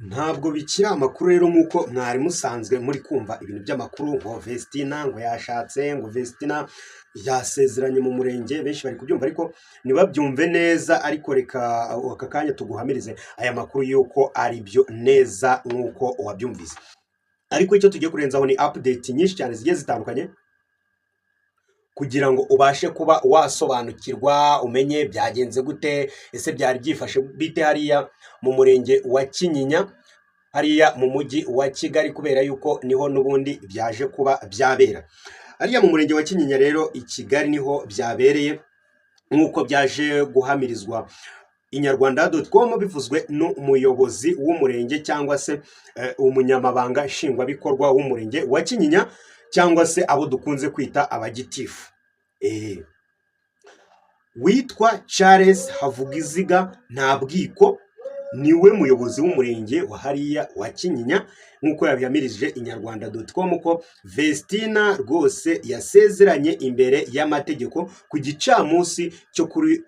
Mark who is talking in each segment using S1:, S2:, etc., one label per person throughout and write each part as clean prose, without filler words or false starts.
S1: Ntabwo bikiri amakuru rero nk'uko mwari musanzwe muri kumva ibintu by'amakuru ngo Vestina ngo yashatse, ngo Vestina yasezeranye mu murenge. Benshi bari kubyumva ariko ntibabyumve neza, ariko reka aka kanya tuguhamirize aya makuru y'uko ari byo neza nk'uko wabyumvise. Ariko icyo tugiye kurenzaho ni update nyinshi cyane zigiye zitandukanye kugira ngo ubashe kuba wasobanukirwa, umenye byagenze gute, ese byari byifashe bite hariya mu murenge wa Kinyinya, hariya mu mujyi wa Kigali, kubera yuko niho n'ubundi byaje kuba byabera. Hariya mu murenge wa Kinyinya rero i Kigali niho byabereye, nk'uko byaje guhamirizwa inyarwanda.com bivuzwe n'umuyobozi w'umurenge cyangwa se umunyamabanga nshingwabikorwa w'umurenge wa Kinyinya, cyangwa se abo dukunze kwita abagitifu, witwa Charles Havugiziga Ntabwiko. Niwe muyobozi w'umurenge wa hariya wa Kinyinya, nk'uko yabihamirije inyarwanda.com ko Vestina rwose yasezeranye imbere y'amategeko ku gicamunsi cyo kuri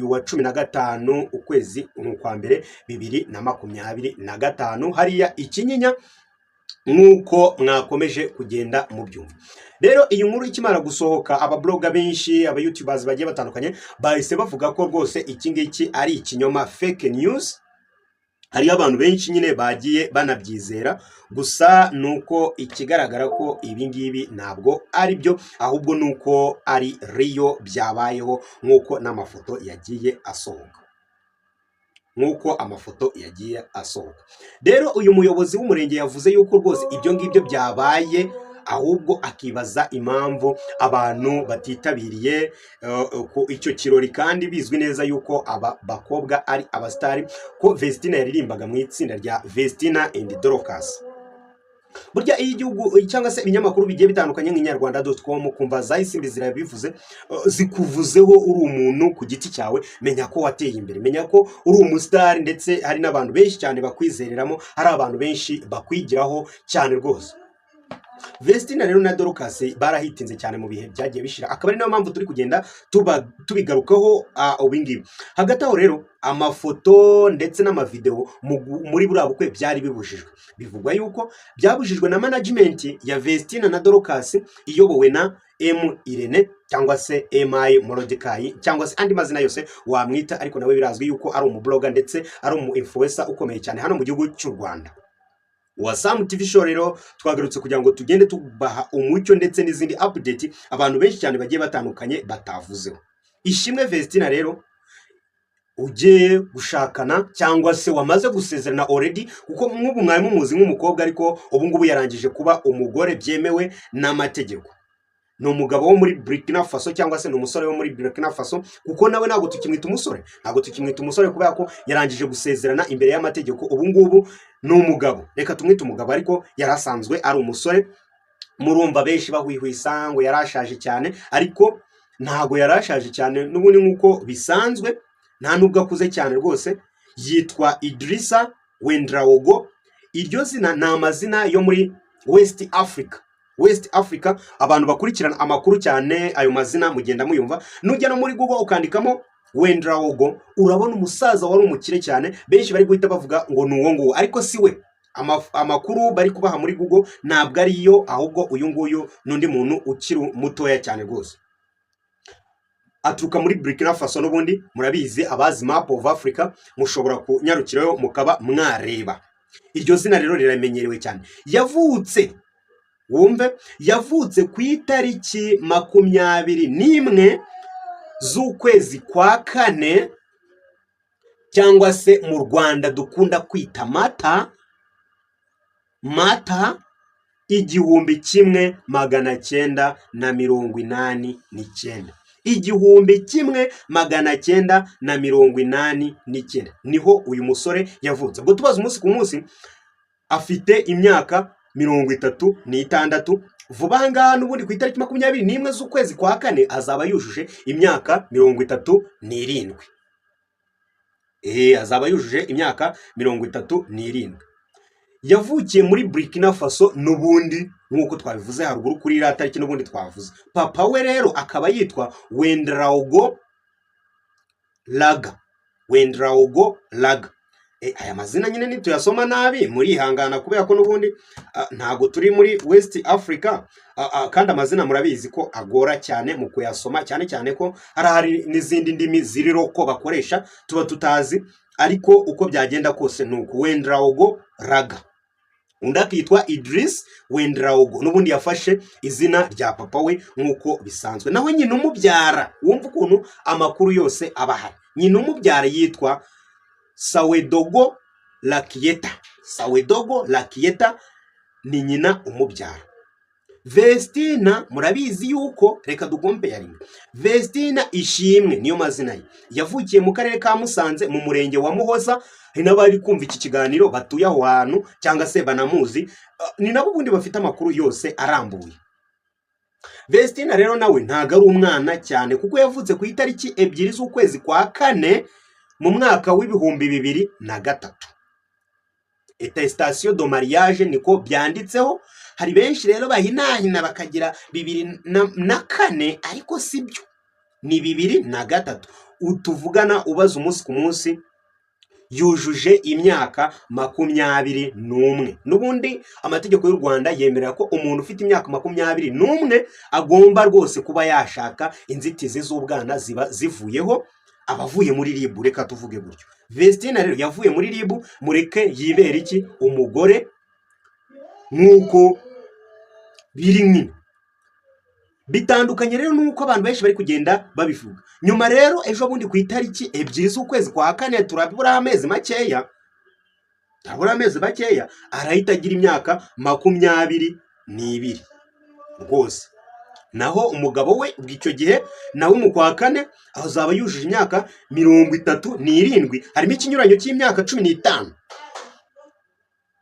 S1: wa 15 ukwezi kwa mbere 2025 hariya i Kinyinya, nk'uko mwakomeje kugenda mubyumva. Rero iyi nkuru ikimara gusohoka, abablogger benshi, abayoutubers bagiye batandukanye bahise bavuga ko rwose iki ngiki ari ikinyoma, fake news. Hariho abantu benshi nyine bagiye banabyizera, gusa ni uko ikigaragara ko ibi ngibi ntabwo ari byo, ahubwo ni uko ari real, byabayeho nk'uko n'amafoto yagiye asohoka, nk'uko amafoto yagiye asohoka. Rero uyu muyobozi w'umurenge yavuze yuko rwose ibyo ngibyo byabaye, ahubwo akibaza impamvu abantu batitabiriye ku icyo kirori kandi bizwi neza yuko aba bakobwa ari abasitari, ko Vestina yaririmbaga mu itsinda rya Vestina and Dorcas. Burya iyo igihugu cyangwa se ibinyamakuru bigiye bitandukanye nk'inyarwanda.com, kumva za Isimbi zirabivuze, zikuvuzeho uri umuntu ku giti cyawe, menya ko wateye imbere, menya ko uri umusitari, ndetse hari n'abantu benshi cyane bakwizereramo, hari abantu benshi bakwigiraho cyane rwose. Vestina rero na Dorcas barahitinze cyane mu bihe byagiye bishira, akaba ari nayo mpamvu turi kugenda tuba tubigarukaho ubu ngibi. Hagati aho rero, amafoto ndetse n'amavideo muri buriya bukwe byari bibujijwe. Bivugwa yuko byabujijwe na management ya Vestina na Dorcas iyobowe na M Irene cyangwa se MI Mordecai cyangwa se andi mazina yose wamwita, ariko nawe birazwi yuko ari umublogger ndetse ari umu influencer ukomeye cyane hano mu gihugu cy'u Rwanda. Wa Sam TV Show rero twagarutse kugira ngo tugende tubaha umucyo ndetse n'izindi update abantu benshi cyane bagiye batandukanye batavuzeho. Ishimwe Vestina rero ugiye gushakana cyangwa se wamaze gusezerana already, kuko nk'ubu mwari mumuzi nk'umukobwa, ariko ubu ngubu yarangije kuba umugore byemewe n'amategeko. Ni umugabo wo muri Burkina Faso cyangwa se ni umusore wo muri Burkina Faso, kuko nawe ntabwo tukimwita umusore, ntabwo tukimwita umusore kubera ko yarangije gusezerana imbere y'amategeko. Ubu ngubu ni umugabo, reka tumwite umugabo, ariko yari asanzwe ari umusore. Murumva benshi bahwihwisa ngo yari ashaje cyane, ariko ntabwo yari ashaje cyane n'ubundi nk'uko bisanzwe, nta nubwo akuze cyane rwose. Yitwa Idrissa Ouedraogo. Iryo zina ni amazina yo muri West Africa. West Africa, abantu bakurikirana amakuru cyane ayo mazina mugenda muyumva. Nujya no muri Google ukandikamo Ouedraogo, urabona umusaza wari umukire cyane, benshi bari guhita bavuga ngo ni uwo nguwo, ariko si we. Amakuru bari kubaha muri Google ntabwo ariyo, ahubwo uyu nguyu n'undi muntu ukiri mutoya cyane rwose, aturuka muri Burkina Faso. N'ubundi murabizi, abazi map of Africa mushobora kunyarukirayo mukaba mwareba. Iryo zina rero riramenyerewe cyane. Yavutse, wumve, yavutse ku itariki 21 z'ukwezi kwa kane, cyangwa se mu Rwanda dukunda kwita Mata, Mata 1989. 1989 niho uyu musore yavutse. Ubwo tubaze umunsi ku munsi, afite imyaka 36. Vuba aha ngaha n'ubundi ku itariki 21 z'ukwezi kwa kane azaba yujuje imyaka 37. Azaba yujuje imyaka 37. Yavukiye muri Burkina Faso n'ubundi nk'uko twabivuze haruguru kuri iriya tariki n'ubundi twavuze. Papa we rero akaba yitwa Ouedraogo Laga, Ouedraogo Laga. Aya mazina nyine nituyasoma nabi murihangana, kubera ko n'ubundi ntago turi muri West Africa, kandi amazina murabizi ko agora cyane mu kuyasoma, cyane cyane ko hari n'izindi ndimi ziri local bakoresha tuba tutazi. Ariko uko byagenda kose ni uku: Wendraogo Raga, undi akitwa Idris Wendraogo, n'ubundi yafashe izina rya papa we nk'uko bisanzwe. Naho nyina umubyara, wumva ukuntu amakuru yose aba ahari, nyina umubyara yitwa Sawedogo Lakieta. Sawedogo Lakieta ni nyina umubyara. Vestina murabizi yuko, reka ducomparinge. Vestina Ishimwe niyo mazina ye, yavukiye mu karere ka Musanze mu murenge wa Muhoza. Hari n'abari kumva iki kiganiro batuye aho hantu cyangwa se banamuzi, ni nabo ubundi bafite amakuru yose arambuye. Vestina rero nawe ntabwo ari umwana cyane, kuko yavutse ku itariki 2 z'ukwezi kwa kane mu mwaka w'2003. Attestation de mariage niko byanditseho. Hari benshi rero bahinahina bakagira 2004, ariko si byo, ni 2003. Utuvugana ubaza umunsi ku munsi yujuje imyaka 21. N'ubundi amategeko y'u Rwanda yemerera ko umuntu ufite imyaka 21 agomba rwose kuba yashaka, inzitizi z'ubwana ziba zivuyeho, abavuye muri RIB, reka tuvuge gutyo. Vestina rero yavuye muri RIB, mureke yibera iki? Umugore, nk'uko biri nyine. Bitandukanye rero n'uko abantu benshi bari kugenda babivuga. Nyuma rero ejo bundi ku itariki 2 z'ukwezi kwa kane, turabura amezi makeya, turabura amezi makeya, arahita agira imyaka 22 rwose. Naho umugabo we ubwo icyo gihe nawe mu kwa kane azaba yujuje imyaka 37. Harimo ikinyuranyo cy'imyaka 15.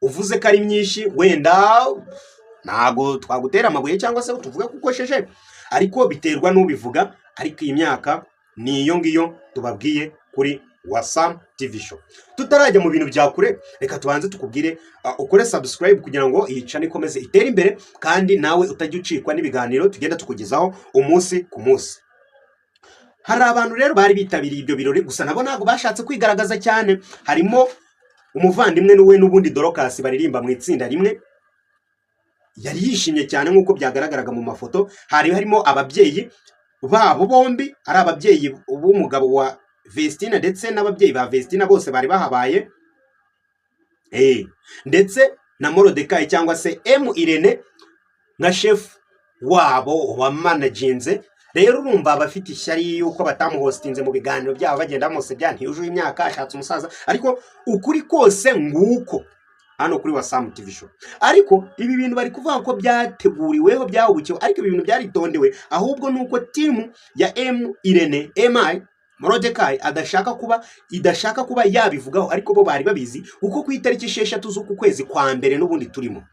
S1: Uvuze ko ari myinshi, wenda ntabwo twagutera amabuye cyangwa se tuvuge ko ukosheje, ariko biterwa n'ubivuga. Ariko iyi myaka ni iyo ngiyo tubabwiye kuri Wasam TV Show. Tutarajya mu bintu bya kure, reka tubanze tukubwire ukore subscribe kugira ngo iyi channel ikomeze itere imbere, kandi nawe utajya ucikwa n'ibiganiro tugenda tukugezaho umunsi ku munsi. Hari abantu rero bari bitabiriye ibyo birori, gusa nabo ntabwo bashatse kwigaragaza cyane. Harimo umuvandimwe n'uwe n'ubundi Dorcas baririmba mu itsinda rimwe, yari yishimye cyane nk'uko byagaragaraga mu mafoto. Hari harimo ababyeyi babo bombi, ari ababyeyi b'umugabo wa Vestina ndetse n'ababyeyi ba Vestina, bose bari bahabaye, ndetse na Morodekayi cyangwa se M Irene nka chef wabo wamanaginze. Rero urumva abafite ishyari yuko batamuhostinze mu biganiro byabo, bagenda bamusebya, ntiyujuje imyaka, ashatse umusaza. Ariko ukuri kose nguko hano kuri Wasamu TV Show. Ariko ibi bintu bari kuvuga ko byateguriweho, byahubukiwe, ariko ibi bintu byaritondewe. Ahubwo ni uko team ya M Irene MI Morodekayi adashaka kuba idashaka kuba yabivugaho, ariko bo bari babizi, kuko ku itariki 6 z'uku kwezi kwa mbere n'ubundi turimo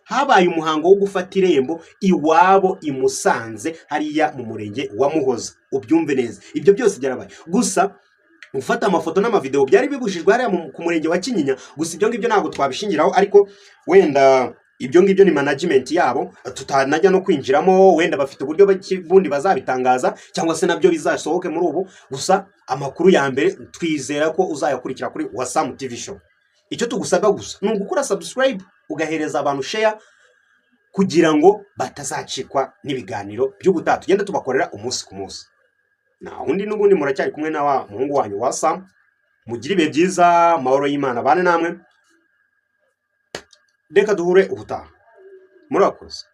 S1: habaye umuhango wo gufata irembo iwabo i Musanze hariya mu murenge wa Muhoza. Ubyumve neza, ibyo byose byarabaye. Gusa gufata amafoto n'amavideo byari bibujijwe hariya ku murenge wa Kinyinya. Gusa ibyo ngibyo ntabwo twabishingiraho, ariko wenda ibyo ngibyo ni management yabo tutanajya no kwinjiramo. Wenda bafite uburyo bundi bazabitangaza cyangwa se nabyo bizasohoke muri ubu. Gusa amakuru ya mbere twizera ko uzayakurikira kuri Wasamu TV Show. Icyo tugusabwa gusa ni ugukora subscribe, ugahereza abantu share, kugira ngo batazacikwa n'ibiganiro by'ubutaha tugenda tubakorera umunsi ku munsi. Nta wundi, n'ubundi muracyari kumwe na wa muhungu wanyu wa Sam. Mugire ibihe byiza, amahoro y'Imana bane namwe. Reka duhure ubutaha, murakoze.